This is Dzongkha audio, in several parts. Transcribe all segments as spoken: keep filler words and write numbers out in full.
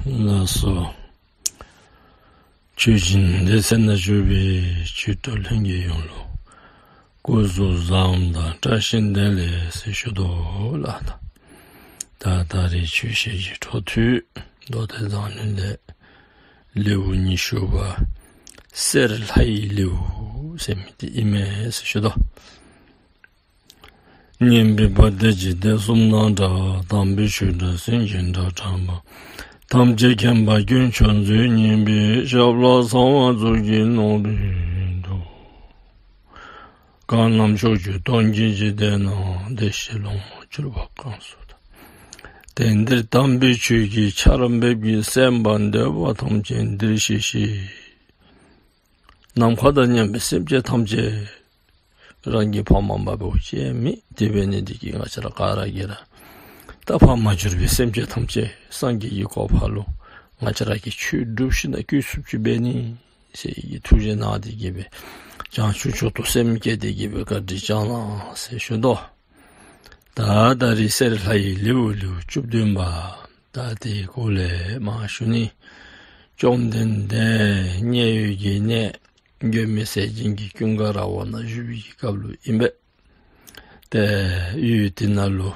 ལགས་སོ། ཆོས་སྦྱིན་སྡེ་ཚན་ནང་བཞུགས་པའི་ཆོས་གྲོགས་ལྷན་རྒྱས་ཡོངས་ལུ་སྐུ་གཟུགས་བཟང་དང་བཀྲ་ཤིས་བདེ་ལེགས་ཟེར་ཞུ་དོ་ལགས། ད་ད་རེས་ཆོས་བཤད་ཀྱི་འཕྲོ་མཐུད་མདོ་སྡེ་མཛངས་བླུན་ལས་ལེའུ་ཉི་ཤུ་པ་གསེར་ལྷ་ཡི་ལེའུ་ཟེར་མི་འདི་ཨིན་མས་ཟེར་ཞུ་དོ། སྙན་པའི་བ་དན་འཇིག་རྟེན་གསུམ་ན་གྲགས། དམ་པའི་ཆོས་སྒྲ་སེང་གེའི་སྒྲ་བསྒྲགས་པ། ཐམས་ཅད་མཁྱེན་པ་དཀོན་མཆོག་མཛོད་བརྙེས་པའི། ཞབས་ལ་ཚངས་དབང་གཙུག་གི་ནོར་བུས་འདུད། གང་རྣམས་ཕྱོགས་བཅུ་སྟོང་གི་འཇིག་རྟེན་ན། བདེ་གཤེགས་ལོངས་སྤྱོད་གྱུར་པ་གང་སུ་དག། དེང་འདིར་དམ་པའི་ཆོས་ཀྱི་ཆར་འབེབས་ཀྱིས། གསན་པར་འདོད་པ་ཐམས་ཅད་འདིར་གཤེགས་ཤིག། ནམ་མཁའ་དང་མཉམ་པའི་སེམས་ཅན་ཐམས་ཅད། རང་གི་ཕ་མ་མ་འབདཝ་ཅིག་མེད། དེ་འབད་ནི་འདི་གིས་ང་བཅས་ར་ག་ར་གིས་ར་ད་ཕ་མ་གྱུར་པའི་སེམས་ཅན་ཐམས་ཅད་སངས་རྒྱས་ཀྱི་གོ་འཕང་ལུ་ང་བཅས་ར་གིས་ཆོས་སྒྲུབ་ཞིནམ་ལས་བཀོད་ཚུགསཔ་ཅིག་འབད་ནི་ཟེར་གྱི་ཐུགས་རྗེ་གནང་སྟེ་གི་སྦེ་བྱང་ཆུབ་མཆོག་ཏུ་སེམས་བསྐྱེད་དེ་གི་སྦེ་བཀའ་དྲིན་བསྐྱང་གནང་ཟེར་ཞུ་དོ། ད་ད་རེས་གསེར་ལྷ་ཡི་ལེའུ་ལེའུ་བཅུ་བདུན་པ། ད་དེའི་སྐོར་ལས་མར་ཞུ་ནི། བཅོམ་ལྡན་འདས་མཉན་ཡོད་ཀྱི་གནས་མགོན་མེད་ཟས་སྦྱིན་གྱི་ཀུན་དགའ་ར་བ་ན་བཞུགས་པའི་སྐབས་ལུ་ཨིན་པས། ཏེ་ཡུལ་དེ་ནང་ལུ་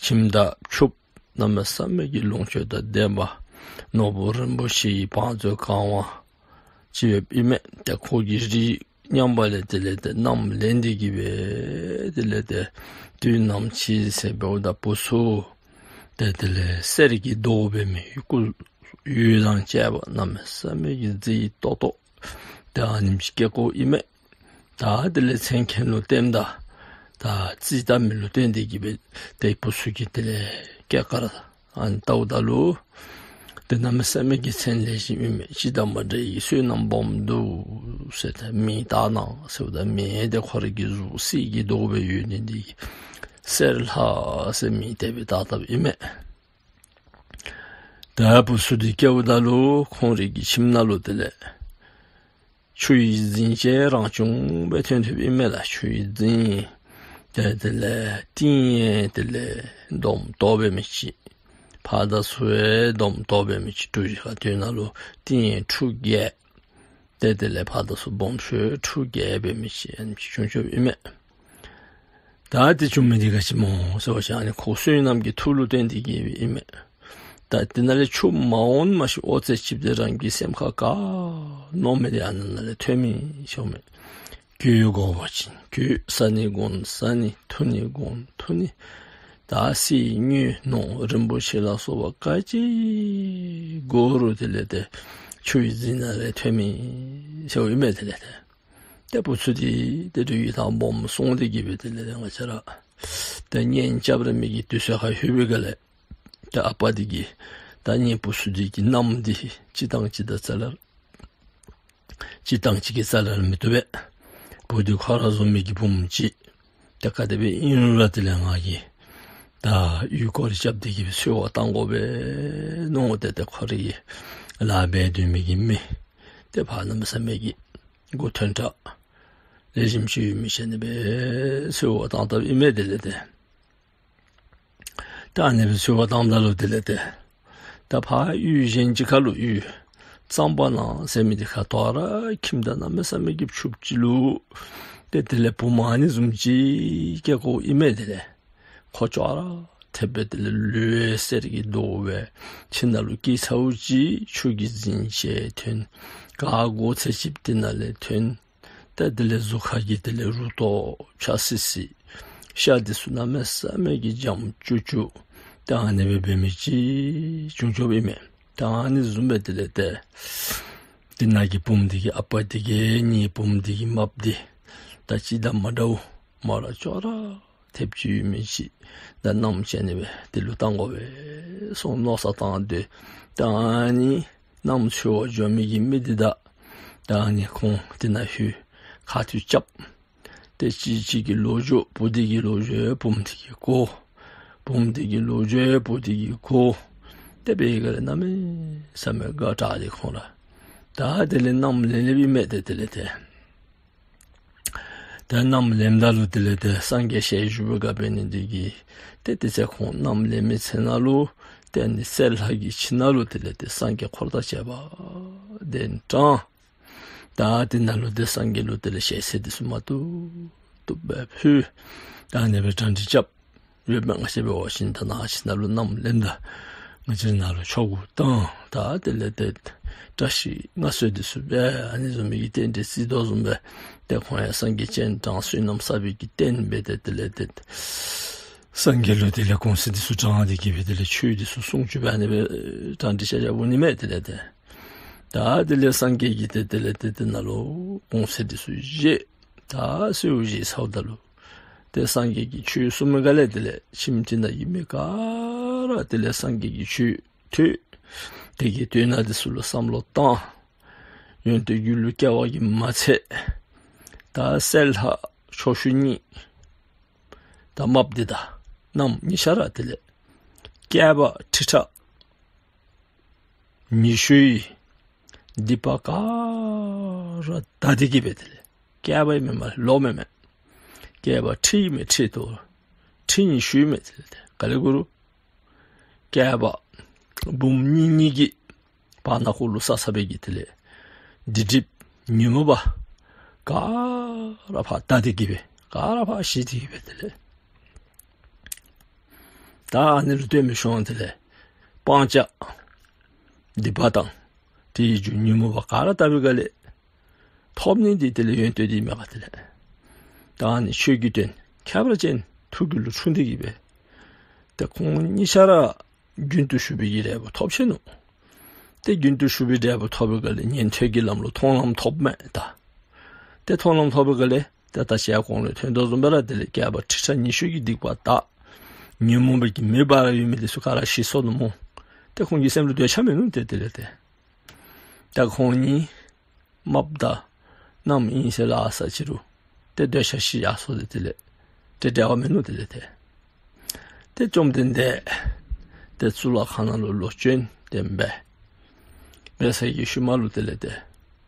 ཁྱིམ་བདག་ཕྱུགཔོ་གནམ་མེད་ས་མེད་ཀྱི་ལོངས་སྤྱོད་དང་ལྡན་པ་ནོར་བུ་རིན་པོ་ཆེ་གི་བང་མཛོད་གང་བ་ཅིག་ཡོདཔ་ཨིན་མས། ཏེ་ཁོ་གིས་རི་མཉམ་པ་ལས་དེ་ལས་ཏེ་མནའམ་ལེན་ཏེ་གི་སྦེ་དེ་ལས་ཏེ་དུས་ནམ་ཅིག་ཟེར་འབདཝ་ད་བུ་ཚུ་ཏེ་དེ་ལས་གསེར་གྱི་མདོག་འབད་མི་སྐུ་ཡོན་དང་བཅས་པ་གནམ་མེད་ས་མེད་ཀྱི་མཛེས་ཏོག་ཏོ་ཏེ་ཨ་ནེམ་ཅིག་བཀལ་དགོཔ་ཨིན་མས། ད་དེ་ལས་མཚན་མཁན་ལུ་བསྟནམ་ད་ད་རྩིས་བལྟ་མི་ལུ་བསྟན་ཏེ་གི་སྦེ་ཏེ་བུ་ཚུ་གིས་དེ་ལས་སྐྱེས་སྐར་ཨ་ནི་བལྟཝ་ད་ལུ་ཏེ་གནམ་མེད་ས་མེད་ཀྱི་མཚན་ལེགས་ཤོམ་ཨིན་མས། སྤྱི་དང་མ་འདྲ་བའི་བསོད་ནམས་སྦོམ་འདུག་ཟེར་ཏེ་མིང་བཏགས་གནང་ཟེརཝ་ད་མིང་དེ་ཁོ་རའི་གི་གཟུགས་གསེར་གྱི་མདོག་སྦེ་ཡོད་ནི་འདི་གསེར་ལྷ་ཟེར་མིང་དེ་སྦེ་བཏགས་བཏགསཔ་ཨིན་མས། ད་བུ་ཚུ་འདི་སྐྱེཝ་ད་ལུ་ཁོང་རའི་གི་ཁྱིམ་ནང་ལུ་དེ་ལས་ཆུ་ཡི་རྫིང་ཅིག་རང་བྱུང་སྦེ་ཐོན་ཐོནམ་ཨིན་མས་ལགས། ཆུ་ཡི་རྫིང་། ཏེ་དེ་ལས་ཏིང་ཡང་དེ་ལས་འདོམ་ཏོག་འབད་མི་ཅིག། ཕར་དང་ཚུར་ཡང་འདོམ་ཏོག་འབད་མི་ཅིག། གྲུ་བཞི་ཁར་དོན་ནང་ལུ་ཏིང་ཡང་ཁྲུ་བརྒྱད། ཏེ་དེ་ལས་ཕར་དང་ཚུར་སྦོམ་ཤོས་ཁྲུ་བརྒྱད་འབད་མི་ཅིག་ཨ་ནེམ་ཅིག་བྱུང་བྱུངམ་ཨིན་མས། ད་དེ་བྱུང་མི་འདི་ག་ཅི་སྨོ་ཟེར་བ་ཅིན་ཨ་ནི་ཁོ་བསོད་ནམས་ཀྱི་མཐུ་ལུ་བརྟེན་ཏེ་གི་སྦེ་ཨིན་མས། ད་དེ་ནང་ལས་ཆུ་མ་འོངམ་ཤིག་འོང་ཚེ་ཅིག་ཏེ་རང་གི་སེམས་ཁར་ག་མནོ་མི་འདི་ཨ་ནཱ་ལས་ཐོན་མི་ཤོ་མས། གོས་དགོ་པ་ཅིན་གོས། ཟ་ནི་དགོ་ན་ཟ་ནི། འཐུང་ནི་དགོ་ན་འཐུང་ནི། ད་གསེར་དངུལ་ནོར་རིན་པོ་ཆེ་ལ་སོགས་པ་ག་ཅི་དགོ་རུང་དེ་ལས་ཏེ་ཆུ་ཡི་རྫིང་ནང་ལས་ཐོན་མི་ཤོཝ་ཨིན་མས། དེ་ལས་ཏེ་ཏེ་བུ་ཚུ་འདི་ཏེ་རུ་ཡི་ཐང་སྦོམ་སོང་སྟེ་གི་སྦེ་དེ་ལས་ང་བཅས་ར་ཏེ་གཉེན་རྐྱབ་རན་མི་གི་དུས་ཚོད་ཁར་ལྷོད་པའི་སྒང་ལས་ཏེ་ཨ་པ་འདི་གིས་ད་ངེའི་བུ་ཚུ་འདི་གི་མནའམ་འདི་སྤྱིར་བཏང་ཅིག་དང་རྩ་ལས་སྤྱིར་བཏང་ཅིག་གིས་རྩ་ལས་མི་བཏུབ་པས། བུ་འདི་ཁོ་ར་བཟུམ་མའི་གི་བུམོ་ཅིག། ཏེ་ག་དེ་སྦེ་ཨིན་རུང་ར་དེ་ལས་ང་གིས་ད་གཡུས་སྐོར་ར་རྐྱབ་སྟེ་གི་སྦེ་འཚོལ་བར་བཏང་དགོ་པས་མནོ་སྟེ་ཏེ་ཁོ་རའི་ལཱ་འབད་སྡོད་མི་གི་མི་འདི་ཕར་གནམ་མེད་ས་མེད་ཀྱི་མགུ་འཐོམ་དྲགས་ལེགས་ཤོམ་ཅིག་ཡོད་མི་ཅིག་ཨ་ནི་སྦེ་འཚོལ་བར་བཏང་བཏངམ་ཨིན་མས། དེ་ལས་ཏེ་ད་ཨ་ནི་སྦེ་འཚོལ་བར་བཏངམ་ད་ལུ་དེ་ལས་ཏེ་ད་ཕར་གཡུས་གཞན་ཅིག་ཁར་ལུ་གཡུས་གཙང་པ་ནང་ཟེར་མི་འདི་ཁར་དོ་རུང་ཁྱིམ་བདག་གནམ་མེད་ས་མེད་ཀྱི་ཕྱུགཔོ་ཅིག་ལུ་ཏེ་དེ་ལས་བུམོ་ཨ་ནི་བཟུམ་ཅིག་སྐྱེ་དགོཔ་ཨིན་མས། དེ་ལས་ཁོ་ཅོག་ར་འཐདཔ་སྦེ་དེ་ལས་ལུས་གསེར་གྱི་མདོག་སྦེ་ཁྱིམ་ནང་ལུ་སྐྱེས་ཚརཝ་ཅིག་ཆུ་གི་རྫིང་ཅིག་ཐོན། ག་དགོ་ཚད་ཅིག་དེ་ནང་ལས་ཐོན། ཏེ་དེ་ལས་གཟུགས་ཁ་གི་དེ་ལས་རུ་ཏོ་འཁྱག་སི་སི། ཤ་འདི་ཚུ་གནམ་མེད་ས་མེད་ཀྱི་འཇམ་ཅུག་ཅུ། ཏེ་ཨ་ནི་སྦེ་འབད་མི་ཅིག་བྱུང་བྱུངམ་ཨིན་མས། ཏེ་ཨ་ནི་བཟུམ་སྦེ་དེ་ལས་ཏེ་དེ་ནང་གི་བུམོ་འདི་གི་ཨ་པ་འདི་གིས་ངེའི་བུམོ་འདི་གི་རྨགཔ་འདི་ད་སྤྱིར་དང་མ་འདྲཝ་མོ་ར་ཅོག་ར་འཐདཔ་ཅིག་ཡོད་མི་ཅིག། ད་མནའམ་ཅིག་ཨ་ནི་སྦེ་འདི་ལུ་བཏང་དགོ་པས་གསུངས་མནོ་བསམ་བཏང་སྟེ་ད་ཨ་ནི་མནའམ་འཚོལ་བར་འགྱོ་མི་གི་མི་འདི་དང་ད་ཨ་ནི་ཁོང་དེ་ནང་ལྷོད་ཁ་ཐུག་རྐྱབ། ཏེ་གཅིག་གཅིག་གི་ལོ་རྒྱུས་བུ་འདི་གི་ལོ་རྒྱུས་བུམོ་འདི་གིས་གོ། བུམོ་འདི་གི་ལོ་རྒྱུས་བུ་འདི་གིས་གོ། ཏེ་འབད་བའི་སྒང་ལས་གནམ་མེད་ས་མེད་དགའ་དྲགས་ཏེ་ཁོང་ར་ད་དེ་ལས་མནའམ་ལེན་ལེནམ་ཨིན་མས། ཏེ་དེ་ལས་ཏེ་ཏེ་མནའམ་ལེནམ་ད་ལུ་དེ་ལས་ཏེ་སངས་རྒྱས་ཞལ་བཞུགས་པའི་སྐབས་འབད་ནི་འདི་གིས་ཏེ་དེ་ཚེ་ཁོང་མནའམ་ལེན་མི་ཚེ་ནང་ལུ་ ཏེ་ཨ་ནི་གསེར་ལྷ་གི་ཁྱིམ་ནང་ལུ་དེ་ལས་ཏེ་སངས་རྒྱས་འཁོར་དང་བཅས་པ་གདན་དྲངས། ད་དེ་ནང་ལུ་ཏེ་སངས་རྒྱས་ལུ་དེ་ལས་ཞལ་ཟས་འདི་ཚུ་མ་བཏུབ་བཏུབ་སྦེ་ཕུལ། ད་ཨ་ནི་སྦེ་གྲ་སྒྲིག་རྐྱབ། ཡོདཔ་མས། ང་བཅས་འབད་བ་ཅིན་ད་ནཱ་ཁྱིམ་ནང་ལུ་མནའམ་ལེནམ་ད་ང་བཅས་ནཱ་ལུ་ཆོ་ག་བཏང་། ད་དེ་ལས་ཏེ་བཀྲ་ཤིས་མངའ་གསོལ་འདི་ཚུ་སྦེ་ཨ་ནི་བཟུམ་མའི་གི་རྟེན་འབྲེལ་བརྩི་དོ་བཟུམ་སྦེ་ཏེ་ཁོང་ཡང་སངས་རྒྱས་སྤྱན་དྲངས་བསོད་ནམས་བསགས་པའི་གི་རྟེན་སྦེ་ཏེ་དེ་ལས་ཏེ་སངས་རྒྱས་ལུ་དེ་ལས་གུང་ཚིགས་འདི་ཚུ་དྲངས་ཏེ་གི་སྦེ་དེ་ལས་ཆོས་འདི་ཚུ་གསུང་བཅུག་སྦེ་ཨ་ནི་སྦེ་གྲ་སྒྲིག་རྐྱབ་རྐྱབ་འོང་ནི་མས། དེ་ལས་ཏེ་ད་དེ་ལས་སངས་རྒྱས་ཀྱིས་ཏེ་དེ་ལས་ཏེ་དེ་ནང་ལུ་གུང་ཚིགས་འདི་ཚུ་བཞེས། ད་གསོལཝ་བཞེས་ཚརཝ་ད་ལུ་ཏེ་སངས་རྒྱས་ཀྱིས་ཆོས་གསུངས་མི་ག་ལས་དེ་ལས་ཁྱིམ་དེ་ནང་གི་མི་ག་ར་དེ་ལས་སངས་རྒྱས་ཀྱི་ཆོས་ཐོས། དེ་གི་དོན་དག་འདི་ཚུ་ལུ་བསམ་བློ་བཏང་། ཡོན་ཏན་རྒྱུད་ལུ་སྐྱེ་བ་གིས་མ་ཚད། ད་གསེར་ལྷ་ཁྱོ་ཤུག་གཉིས་དང་རྨགཔ་འདི་དང་མནའམ་གཉིས་ཆ་ར་དེ་ལས་བསྐལ་པ་ཁྲི་ཕྲག་ཉི་ཤུའི་སྡིག་པ་ག་ར་དག་སྟེ་གི་སྦེ་དེ་ལས་བསྐལ་པ་ཨིན་མས་མ་ལོ་མེན་མས། བསྐལ་པ་ཁྲི་ཨིན་མས། ཁྲི་དོ་ཁྲི་ཉི་ཤུ་ཨིན་མས། དེ་ལས་ཏེ་ག་ལས་གུ་རུ་བསྐལ་པ་འབུམ་གཉིས་གཉིས་ཀྱི་བར་ན་ཁོ་ལུ་བསགས་བསགས་པའི་གི་དེ་ལས་སྡིག་སྒྲིབ་ཉོན་མོངས་པ་ག་ར་ཕར་དག་སྟེ་གི་སྦེ་ག་ར་ཕར་ཞི་སྟེ་གི་སྦེ་དེ་ལས་ད་ཨ་ནི་ལུ་ལྟོས་མི་ཤོང་། དེ་ལས་སྤང་བྱ་སྡིག་པ་དང་དེའི་རྒྱུ་ཉོན་མོངས་པ་ག་ར་དག་པའི་སྒང་ལས་ཐོབ་ནི་འདི་དེ་ལས་ཡོན་ཏན་འདི་མས་ག། དེ་ལས་ད་ཨ་ནི་ཆོས་ཀྱི་དོན་ཁྱད་པར་ཅན་ཐུགས་རྒྱུད་ལུ་འཁྲུངས་ཏེ་གི་སྦེ་ཏེ་ཁོང་གཉིས་ཆ་ར་རྒྱུན་དུ་ཞུགས་པའི་གི་འབྲས་བུ་ཐོབ་ཆི་ནུག། ཏེ་རྒྱུན་དུ་ཞུགས་པའི་འབྲས་བུ་ཐོབ་པའི་སྒང་ལས་ཉན་ཐོས་ཀྱི་ལམ་ལུ་མཐོང་ལམ་ཐོབ་མས་ད། ཏེ་མཐོང་ལམ་ཐོབ་པའི་སྒང་ལས་ཏེ་ད་ཅི་ཡར་གོང་ལུ་ཐོན་དོ་བཟུམ་སྦེ་ར་དེ་ལས་བསྐལ་པ་ཁྲི་ཕྲག་ཉི་ཤུ་གི་སྡིག་པ་དག། ཉོན་མོངས་པའི་གི་མེ་འབར་ཡོད་མི་འདི་ཚུ་ག་ར་ཞི་སོ་ནུག་སྨོ། ཏེ་ཁོང་གི་སེམས་ལུ་འདོད་ཆགས་མིན་ནུག། ཏེ་དེ་ལས་ཏེ་ད་ཁོང་གཉིས་རྨགཔ་དང་མནའམ་ཨིན་ཟེར་སླབ་ས་ཅི་རུང་ཏེ་འདོད་ཆགས་ཞི་ཡར་སོ་སྟེ་དེ་ལས་ཏེ་འབྲལ་བ་མིན་ནུག། དེ་ལས་ཏེ་ཏེ་བཅོམ་ལྡན་འདས་ཏེ་གཙུག་ལག་ཁང་ནང་ལུ་ལོག་བྱོན་ཏེ་འབད་འབད་ས་གི་ཤུལ་མ་ལུ་དེ་ལས་ཏེ་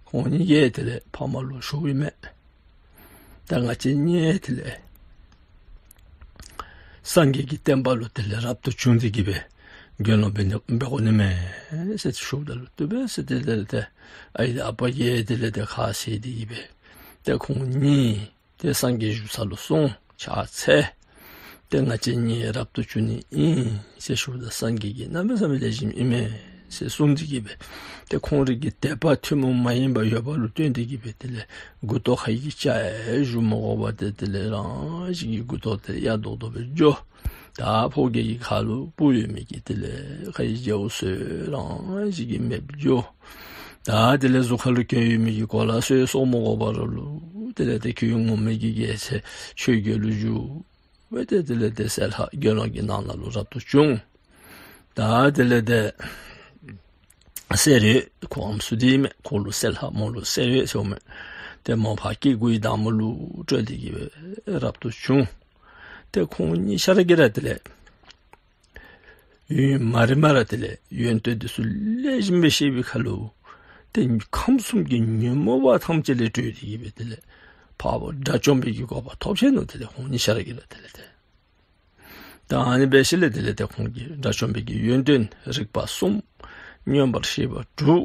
ཁོང་གཉིས་ཀྱིས་དེ་ལས་ཕ་མ་ལུ་ཞུཝ་ཨིན་མས། ད་ང་བཅས་གཉིས་དེ་ལས་སངས་རྒྱས་ཀྱི་བསྟན་པ་ལུ་དེ་ལས་རབ་ཏུ་བྱུང་སྟེ་གི་སྦེ་དགེ་སློང་འབད་ནི་འབད་དགོ་ནི་མས་ཟེར་ཞུཝ་ད་ལུ་བཏུབ་པས་ཟེར་ཏེ་དེ་ལས་ཏེ་ཨའི་དང་ཨ་པ་གིས་དེ་ལས་ཏེ་ཁ་བཟེད་དེ་གི་སྦེ་ཏེ་ཁོང་གཉིས་ཏེ་སངས་རྒྱས་བཞུགས་ས་ལུ་སོང་ཕྱག་འཚལ། ཏེ་ང་བཅས་གཉིས་རབ་ཏུ་བྱུང་ནི་ཨིན་ཟེར་ཞུཝ་ད་སངས་རྒྱས་ཀྱིས་གནམ་མེད་ས་མེད་ལེགས་ཤོམ་ཨིན་མས་ཟེར་གསུངས་ཏེ་གི་སྦེ་ཏེ་ཁོང་རའི་གི་དད་པ་ཐུན་མོང་མ་ཡིན་པ་ཡོད་པ་ལུ་བརྟེན་ཏེ་གི་སྦེ་དེ་ལས་མགུ་ཏོ་ཁ་གི་སྐྱ་ཡང་བཞུ་མ་དགོ་པར་ཏེ་དེ་ལས་རང་བཞིན་གྱིས་མགུ་ཏོ་དེ་ཡར་རྡོག་རྡོག་སྦེ་འགྱོ། ད་ཕོ་རྒྱས་ཀྱི་ཁ་ལུ་སྤུ་ཡོད་མི་གི་དེ་ལས་ཁ་གི་སྐྱ་བོ་ཚུ་རང་བཞིན་གྱིས་མེདཔ་འགྱོ། ད་དེ་ལས་གཟུགས་ཁ་ལུ་གྱོན་ཡོད་མི་གི་གོ་ལ་ཚུ་སོར་མ་དགོ་པར་ལུ་དེ་ལས་ཏེ་གོས་ངུར་སྨྲིག་གི་རྒྱལ་མཚན་ཆོས་རྒྱལ་ལུ་བཞུགས། སྦེ་ཏེ་དེ་ལས་ཏེ་གསེར་ལྷ་དགེ་སློང་གི་ནང་ན་ལུ་རབ་ཏུ་བྱུང་། ད་དེ་ལས་ཏེ་གསེར་འོད་ཁོ་ཨམ་སྲུ་འདི་ཨིན་མས། ཁོ་ལུ་གསེར་ལྷ་མོ་ལུ་གསེར་འོད་ཟེརཝ་མས། ཏེ་མོ་ཕར་སྐྱེ་དགུའི་བདག་མོ་ལུ་སྤྲོད་དེ་གི་སྦེ་རབ་ཏུ་བྱུང་། ཏེ་ཁོང་གཉིས་ཆ་ར་གིས་ར་དེ་ལས་ཡུན་མ་རིངམ་ར་དེ་ལས་ཡོན་ཏན་འདི་ཚུ་ལེགས་ཤོམ་སྦེ་ཤེས་པའི་ཁར་ལུ་ཏེ་ཁམས་གསུམ་གྱི་ཉོན་མོངས་པ་ཐམས་ཅད་ལས་གྲོལ་ཏེ་གི་སྦེ་དེ་ལས་འཕགས་པ་དགྲ་བཅོམ་པའི་གི་གོ་འཕང་ཐོབ་ཆི་ནུག། དེ་ལས་ཁོང་གཉིས་ཆ་ར་གིས་ར་དེ་ལས་ཏེ་ད་ཨ་ནི་སྦེ་ཞིནམ་ལས་དེ་ལས་ཏེ་ཁོང་གིས་དགྲ་བཅོམ་པའི་གི་ཡོན་ཏན་རིག་པ་གསུམ་མངོན་པར་ཤེས་པ་དྲུག་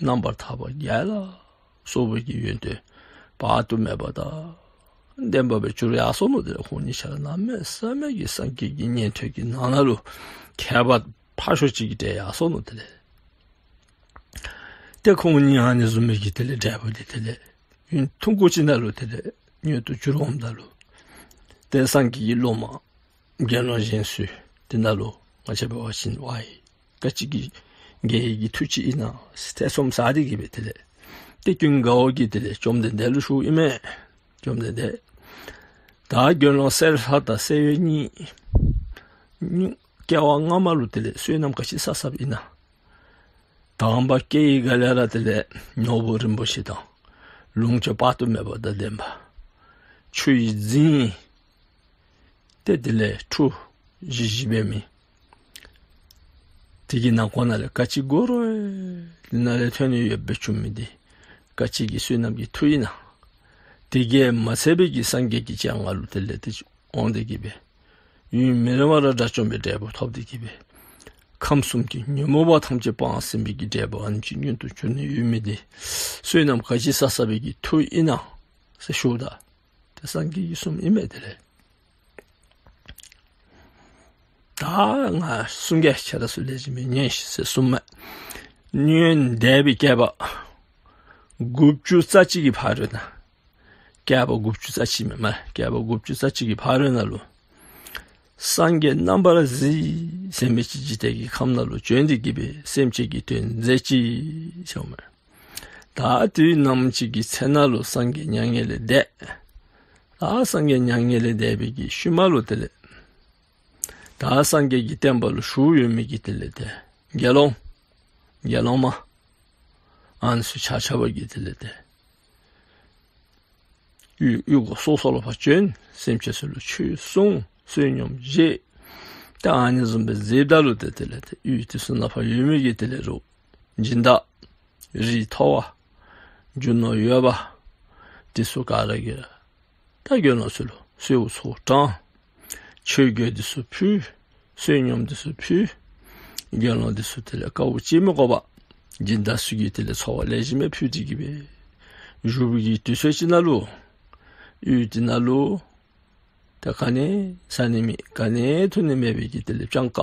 རྣམ་པར་ཐར་པ་བརྒྱད་ལ་སོགས་པའི་གི་ཡོན་ཏན་དཔག་ཏུ་མེད་པ་དང་ལྡན་པ་སྦེ་གྱུར་ཡར་སོ་ནུག། དེ་ལས་ཁོང་གཉིས་ཆ་ར་གནམ་མེད་ས་མེད་ཀྱི་སངས་རྒྱས་ཀྱི་ཉན་ཐོས་ཀྱི་ནང་ན་ལུ་ཁྱད་པར་ཕར་ཞོར་ཅིག་གི་འབྲེལ་ཡར་སོ་ནུག། དེ་ལས་ཏེ་ཁོང་གཉིས་ཨ་ནི་བཟུམ་མའི་གི་དེ་ལས་འབྲས་བུ་འདི་དེ་ལས་ཡུན་ཐུང་ཀུ་ཅིག་ནང་ལུ་དེ་ལས་མངོན་དུ་གྱུར་འོངམ་ད་ལུ་ཏེ་སངས་རྒྱས་ཀྱི་སློབ་མ་དགེ་སློང་གཞན་ཚུ་དེ་ནང་ལུ་ང་བཅས་འབད་བ་ཅིན་ཝའི་ག་ཅི་གི་དགེ་བའི་གི་མཐུ་ཅིག་ཨིན་ན་ཟེར་ཐེ་ཚོམ་ཟ་སྟེ་གི་སྦེ་དེ་ལས་ཏེ་ཀུན་དགའ་བོ་གིས་དེ་ལས་བཅོམ་ལྡན་འདས་ལུ་ཞུཝ་ཨིན་མས། བཅོམ་ལྡན་འདས། ད་དགེ་སློང་གསེར་ལྷ་དང་གསེར་འོད་གཉིས་སྐྱེ་བ་སྔ་མ་ལུ་དེ་ལས་བསོད་ནམས་ག་ཅི་བསགས་བསགསཔ་ཨིན་ན། དང་པ་སྐྱེ་བའི་སྒང་ལས་ར་དེ་ལས་ནོར་བུ་རིན་པོ་ཆེ་དང་ལོངས་སྤྱོད་དཔག་ཏུ་མེད་པ་དང་ལྡན་པ། ཆུ་ཡི་རྫིང་། ཏེ་དེ་ལས་ཁྲུ་བཞི་བཞི་འབད་མི། དེ་གི་ནང་ཁོག་ནང་ལས་ག་ཅི་དགོ་རུང་དེ་ནང་ལས་ཐོན་ནི་ཡོདཔ་སྦེ་བྱུང་མི་འདི་ག་ཅི་གི་བསོད་ནམས་ཀྱི་མཐུ་ཨིན་ན། དེ་གིས་མ་ཚད་པའི་གི་སངས་རྒྱས་ཀྱི་སྤྱན་སྔར་ལུ་དེ་ལས་ཏེ་འོང་སྟེ་གི་སྦེ་ཡུན་མི་རིང་བར་དགྲ་བཅོམ་པའི་འབྲས་བུ་ཐོབ་སྟེ་གི་སྦེ་ ཁམས་གསུམ་གྱི་ཉོན་མོངས་པ་ཐམས་ཅད་སྤངས་ཟིན་པའི་གི་འབྲས་བུ་ཨ་ནེམ་ཅིག་མངོན་དུ་གྱུར་ནི་ཡོད་མི་འདི་བསོད་ནམས་ག་ཅི་བསགས་བསགས་པའི་གི་མཐུ་ཨིན་ན་ཟེར་ཞུཝ་ད་ཏེ་སངས་རྒྱས་ཀྱིས་གསུངམ་ཨིན་མས། དེ་ལས་ད་ང་གསུང་གེ། ཁྱེད་ར་ཚུ་ལེགས་ཤོམ་སྦེ་ཉན་ཤིག་ཟེར་གསུངམ་མས། སྔོན་འདས་པའི་བསྐལ་པ་དགུ་བཅུ་རྩ་གཅིག་གི་ཕ་རོལ་ན། བསྐལ་པ་དགུ་བཅུ་རྩ་གཅིག་མས་སྨ་རེ། བསྐལ་པ་དགུ་བཅུ་རྩ་གཅིག་གི་ཕ་རོལ་ན་ལུ་སངས་རྒྱས་རྣམ་པར་གཟིགས་ཟེར་མི་ཅིག་འཇིག་རྟེན་གྱི་ཁམས་ནང་ལུ་བྱོན་ཏེ་གི་སྦེ་སེམས་ཅན་གྱི་དོན་མཛད་ཅི་ཟེརཝ་མས། ད་དུས་ནམ་ཅིག་གི་ཚེ་ན་ལུ་སངས་རྒྱས་མྱ་ངན་ལས་འདས། ད་སངས་རྒྱས་མྱ་ངན་ལས་འདས་པའི་གི་ཤུལ་མ་ལུ་དེ་ལས་ད་སངས་རྒྱས་ཀྱི་བསྟན་པ་ལུ་ཞུགས་ཡོད་མི་གི་དེ་ལས་ཏེ་དགེ་སློང་དགེ་སློང་མ་ཨ་ནི་ཚུ་ཆ་ཁྱབ་ཀྱིས་དེ་ལས་ཏེ་ཡུལ་ཡུལ་སོ་སོ་ལུ་ཕར་བྱོན། སེམས་ཅན་ཚུ་ལུ་ཆོས་གསུངས། བསོད་སྙོམས་བཞེས། ད་ཨ་ནི་བཟུམ་སྦེ་མཛདཔ་ད་ལུ་ཏེ་དེ་ལས་ཏེ་ཡུལ་དེ་ཚུ་ནང་ཕར་ཡོད་མི་གི་དེ་ལས་རུང་སྦྱིན་བདག་རིགས་མཐོ་བ་རྒྱུ་ནོར་ཡོད་པ་དེ་ཚུ་ག་ར་གིས་ད་དགེ་སློང་ཚུ་ལུ་གསོལཝ་ཚོགས་དྲངས། ཆོས་གོས་དེ་ཚུ་ཕུལ། བསོད་སྙོམས་དེ་ཚུ་ཕུལ། དགེ་སློང་དེ་ཚུ་དེ་ལས་དཀའཝ་སྤྱད་མི་དགོ་པར་སྦྱིན་བདག་ཚུ་གིས་དེ་ལས་འཚོ་བ་ལེགས་ཤོམ་སྦེ་ཕུལ་ཏེ་གི་སྦེ་བཞུགས་པའི་གི་དུས་ཚོད་ཅིག་ནང་ལུ་ཡུལ་དེ་ནང་ལུ་ད་ག་ནི་བཟའ་ནི་མེད། ག་ནི་འཐུང་ནི་མེད་པའི་གི་དེ་ལས་སྤྱང་ཀ་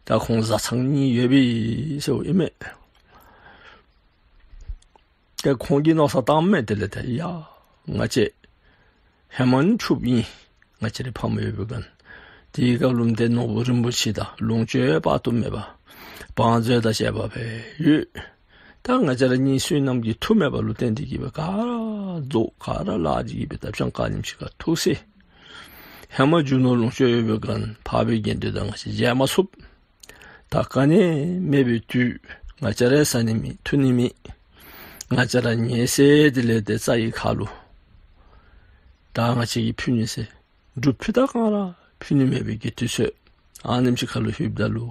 ད་ཁོང་བཟའ་ཚང་གཉིས་ཡོད་པས་ཟེརཝ་ཨིན་མས། ཏེ་ཁོང་གིས་མནོ་བསམ་བཏངམ་མས། དེ་ལས་ཏེ་ཡ་ང་བཅས་ཧེ་མ་ནི་ཕྱུགཔོ་ཨིན། ང་བཅས་རའི་ཕམ་ཡོད་པའི་སྒང་དེའི་སྐབས་ལུ་ཏེ་ནོར་བུ་རིན་པོ་ཆེ་དང་ལོངས་སྤྱོད་དཔག་ཏུ་མེད་པ་བང་མཛོད་དང་བཅས་པ་སྦེ་ཡོད། ད་ང་བཅས་ར་གཉིས་བསོད་ནམས་ཀྱི་མཐུ་མེདཔ་ལུ་བརྟེན་ཏེ་གི་སྦེ་ག་ར་རྫོགས་ག་ར་བརླག་སྟེ་གི་སྦེ་ད་སྤྱང་ཀ་ཨ་ནེམ་ཅིག་ཁར་ཐུག་ཟེར། ཧེ་མ་རྒྱུ་ནོར་ལོངས་སྤྱོད་ཡོད་པའི་སྒང་འཕགས་པའི་དགེ་འདུན་དང་ང་བཅས་མཇལ་མ་ཚུགས། ད་ག་ནི་མེད་པའི་དུས་ང་བཅས་ར་བཟའ་ནི་མེད། འཐུང་ནི་མེད། ང་བཅས་ར་ཉལ་སའི་དེ་ལས་ཏེ་རྩྭ་ཡི་ཁ་ལུ་ད་ང་བཅས་ཀྱིས་ཕུལ་ནི་ཟེར་སྒྲུབ་ཕུད་དང་ག་ར་ཕུལ་ནི་མེད་པའི་གི་དུས་ཚོད་ཨ་ནེམ་ཅིག་ཁར་ལུ་ལྷོདཔ་ད་ལུ་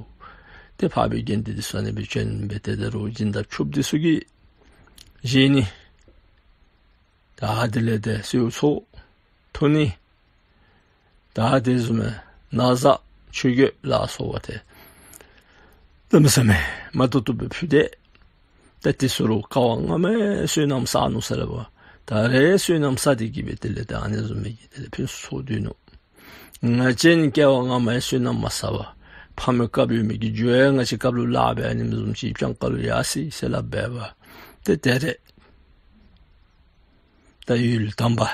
ཏེ་འཕགས་པའི་དགེ་འདུན་དེ་ཚུ་ཨ་ནི་སྦེ་བྱོན་སྦེ་ཏེ་ད་རུང་སྦྱིན་བདག་ཕྱུགཔོ་དེ་ཚུ་གིས་བཞེས་ནི་ད་དེ་ལས་ཏེ་གསོལཝ་ཚོགས་འཐུང་ནི་ད་དེ་བཟུམ་མའི་ན་བཟའ་ཆོས་གོས་ལ་སོགས་པ་ཏེ་གནམ་མེད་ས་མེད་མ་ཏོག་ཏོ་སྦེ་ཕུལ་ཏེ། ད་དེ་ཚུ་རུང་སྐྱེ་བ་སྔ་མའི་བསོད་ནམས་བསགས་ནུག་ཟེར་སླབ་པ། ད་རེས་བསོད་ནམས་བསགས་ཏེ་གི་སྦེ་དེ་ལས་ད་ཨ་ནི་བཟུམ་མའི་གི་དེ་ལས་ཕུན་སུམ་ཚོགས་སྡོད་ནུག། ང་བཅས་ནི་སྐྱེ་བ་སྔ་མའི་བསོད་ནམས་མ་བསགས་པར་ཕམ་གི་སྐབས་ཡོད་མི་གི་རྒྱུ་ཡང་ང་བཅས་སྐབས་ལུ་ལཱ་འབད་ཨ་ནི་བཟུམ་ཅིག་སྤྱང་ཀ་ལུ་ཡར་སོ་ཡི་ཟེར་སླབ་འབད་བ། ཏེ་དེ་རེས་ད་ཡུལ་དམ་པ་